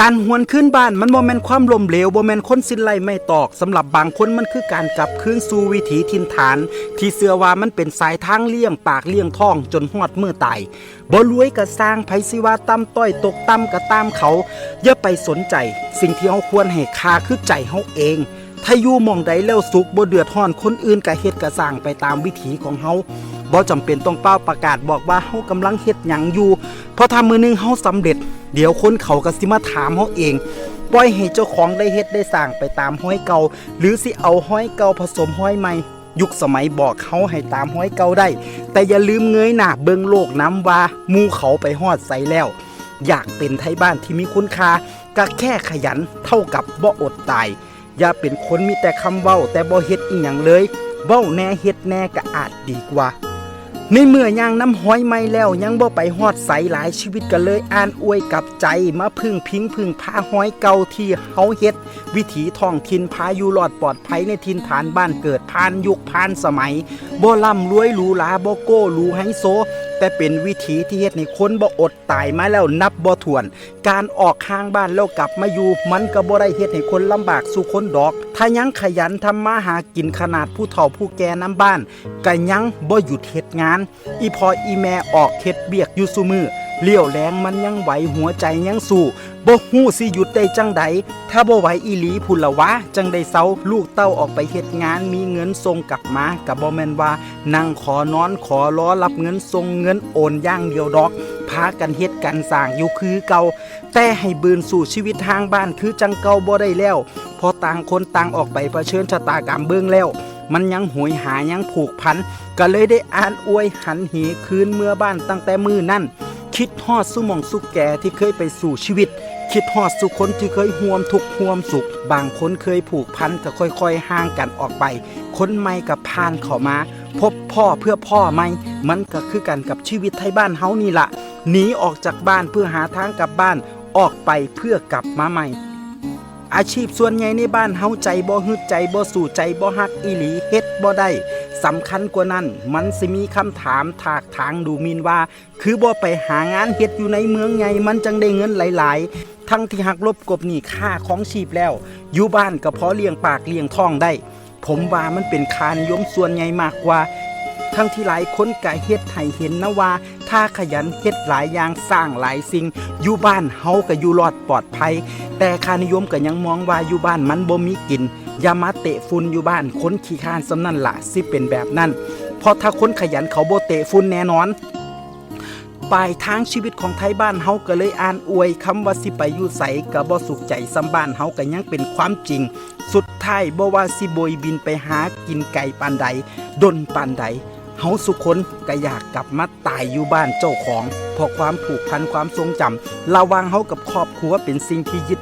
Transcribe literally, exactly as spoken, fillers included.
การหวนคืนบ้านมันบ่แม่นความล้มเหลว บ่แม่นคนสิ้นไร้ไม้ตอก สำหรับบางคนมันคือการกลับคืนสู่วิถีถิ่นฐาน ที่เชื่อว่ามันเป็นสายทางเลี้ยงปากเลี้ยงท้องจนฮอดมื้อตาย บ่รวยก็ซ่าง ไผสิว่าต่ำต้อยตกต่ำก็ตามเขา อย่าไปสนใจ สิ่งที่เฮาควรให้ค่าคือใจเฮาเอง ถ้าอยู่หม่องใดแล้วสุข บ่เดือดร้อนคนอื่น ก็เฮ็ดก็ซ่างไปตามวิถีของเฮา บ่จำเป็นต้องเป่าประกาศบอกว่าเฮากำลังเฮ็ดหยังอยู่ เพราะถ้ามื้อหนึ่งเฮาสำเร็จ เดี๋ยวคนเขาก็สิมาถามเฮาเอง ปล่อยให้เจ้าของได้เฮ็ดได้ซ่างไปตามฮอยเก่า หรือสิเอาฮอยเก่าผสมฮอยใหม่ ยุคสมัยบอกเฮาให้ตามฮอยเก่าได้ แต่อย่าลืมเงยหน้าเบิ่งโลกนำว่าหมู่เขาไปฮอดไสแล้ว อยากเป็นไทบ้านที่มีคุณค่า ก็แค่ขยันเท่ากับบ่อดตาย อย่าเป็นคนมีแต่คำเว้าแต่บ่เฮ็ดอิหยังเลย เว้าแหน่เฮ็ดแหน่ก็อาจดีกว่า ในเมื่อย่างนำฮอยใหม่แล้วยังบ่ไปฮอดไส หลายชีวิตก็เลยอ่านอวยกลับใจ มาพึ่งพิงพึ่งพาฮอยเก่าที่เฮาเฮ็ด วิถีท้องถิ่นพาอยู่รอดปลอดภัยในถิ่นฐานบ้านเกิด ผ่านยุคผ่านสมัย บ่ร่ำรวยหรูหรา บ่โก้หรูไฮโซ แต่เป็นวิถีที่เฮ็ดให้คนบ่อดตายมาแล้วนับบ่ถ้วน การออกห่างบ้านแล้วกลับมาอยู่ มันก็บ่ได้เฮ็ดให้คนลำบากสู่คนดอก ถ้ายังขยันทำมาหากินขนาดผู้เฒ่าผู้แก่นำบ้าน ก็ยังบ่หยุดเฮ็ดงาน อีพ่ออีแม่ออกเฮ็ดเวียกอยู่ซุมื้อ เลี้ยวแลงมันยังไหว หัวใจยังสู้ บ่ฮู้สิหยุดได้จั่งใด ถ้าบ่ไหวอีหลีพุ้นละวะ จั่งได้เซา ลูกเต้าออกไปเฮ็ดงาน มีเงินส่งกลับมา ก็บ่แม่นว่านั่งขอนอนขอรอรับเงินส่งเงินโอนอย่างเดียวดอก พากันเฮ็ดกันซ่างอยู่คือเก่า แต่ให้บืนสู่ชีวิตห่างบ้านคือจั่งเก่าบ่ได้แล้ว เพราะต่างคนต่างออกไปเผชิญชะตากรรมเบิ่งแล้ว มันยังโหยหายังผูกพัน ก็เลยได้อ่านอวยหันเหคืนเมือบ้านตั้งแต่มื้อนั้น คิดฮอดสู่หม่องสู่แก่ที่เคยไปสู้ชีวิต คิดฮอดสู่คนที่เคยร่วมทุกข์ร่วมสุข บางคนเคยผูกพันก็ค่อยๆห่างกันออกไป คนใหม่ก็ผ่านเข้ามา พบพ้อเพื่อพ้อใหม่ มันก็คือกันกับชีวิตไทบ้านเฮานี่ล่ะ หนีออกจากบ้านเพื่อหาทางกลับบ้าน ออกไปเพื่อกลับมาใหม่ อาชีพส่วนใหญ่ในบ้านเฮาใจบ่ฮึด ใจบ่สู้ ใจบ่ฮักอีหลี เฮ็ดบ่ได้ สำคัญกว่านั้น มันสิมีคำถามถากถางดูหมิ่นว่า คือบ่ไปหางานเฮ็ดอยู่ในเมืองใหญ่ มันจั่งได้เงินหลายๆ ทั้งที่หักลบกลบหนี้ค่าครองชีพแล้ว อยู่บ้านก็พอเลี้ยงปากเลี้ยงท้องได้ ผมว่ามันเป็นค่านิยมส่วนใหญ่มากกว่า ทั้งที่หลายคนก็เฮ็ดให้เห็นนะว่า ถ้าขยันเฮ็ดหลายอย่างซ่างหลายสิ่ง อยู่บ้านเฮาก็อยู่รอดปลอดภัย แต่ค่านิยมก็ยังมองว่าอยู่บ้านมันบ่มีกิน อย่ามาเตะฝุ่นอยู่บ้าน คนขี้คร้านส่ำนั้นล่ะสิเป็นแบบนั้น เพราะถ้าคนขยันเขาบ่เตะฝุ่นแน่นอน ปลายทางชีวิตของไทบ้านเฮาก็เลยอ่านอวย คำว่าสิไปอยู่ไสก็บ่สุขใจส่ำบ้านเฮาก็ยังเป็นความจริง สุดท้ายบ่ว่าสิโบยบินไปหากินไกลปานใด ดนปานใด เฮาสุคนก็อยากกลับมาตายอยู่บ้านเจ้าของ เพราะความผูกพันความทรงจำระหว่างเฮากับครอบครัวเป็นสิ่งที่ยึด